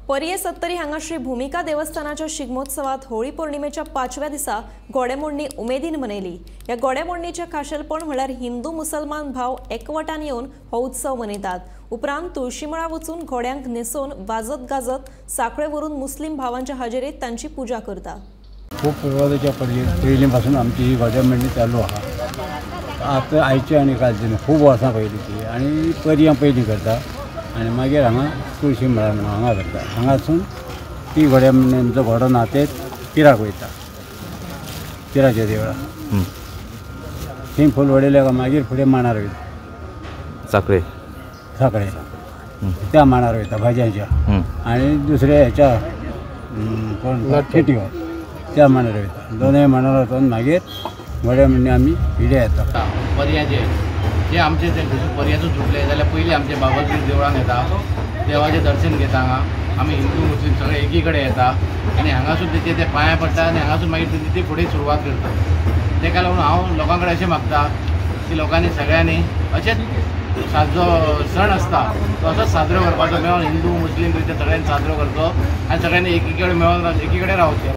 पर्ये सत्तरी हांगा श्री भूमिका देवस्थानाच्या शिगमोत्सवात होळी पौर्णिमेच्या 5व्या दिसा घोडेमोडणी उमेदीन मनयली। ह्या घोडेमोडणीचें खाशेलपण म्हळ्यार हिंदू मुसलमान भाव एकवटान येवन हो उत्सव मनयतात। उपरांत तुळशीमळा वचून घोड्यांक न्हेसोवन वाजत गाजत साखळे व्हरून मुस्लिम भावांच्या हाजेरीत तांची पूजा करतात। खूब पुर्वजाच्या पयलीं पासून आमची ही घोडेमोडणी चालू आहा। आतां आयची आनी कालची न्हू, खूब वर्सां पयलीं ती आनी पर्यां पयलीं करता आनी मागीर हांगा तुळशी मळा म्हणून हांगा करता। हांगासून ती घोड्या घोडो नातेत पिराक वयता, पिराच्या देवळा थंय फूल वडयले काय मागीर फुडें मांडार वयता, साखळे साखळे त्या मांडार वयता भाजयांच्या आनी दुसऱ्या हेच्या कोण खेटयो त्या मांडार वयता। दोनूय मांडार वचून मागीर घोड्या म्हणणे आमी इडे येता। पर्याचे जे आमचे ते पर्याचो सुटले जाल्यार पयलीं आमचे बाबाजी देवळान येता, देवाचें दर्शन घेता। हांगा आमी हिंदू मुस्लीम सगळे एकी कडेन येता आनी हांगासून तेचे ते पांया पडटा आनी हांगासून मागीर तेंची ती फुडें सुरवात करता। तेका लागून हांव लोकां कडेन अशें मागता की लोकांनी सगळ्यांनी अशेंच जो सण आसता तो असोच साजरो करपाचो, मेळोन हिंदू मुस्लीम क्रिश्चन सगळ्यांनी साजरो करचो आनी सगळ्यांनी एकी कडेन मेळोन एकी कडेन रावचें।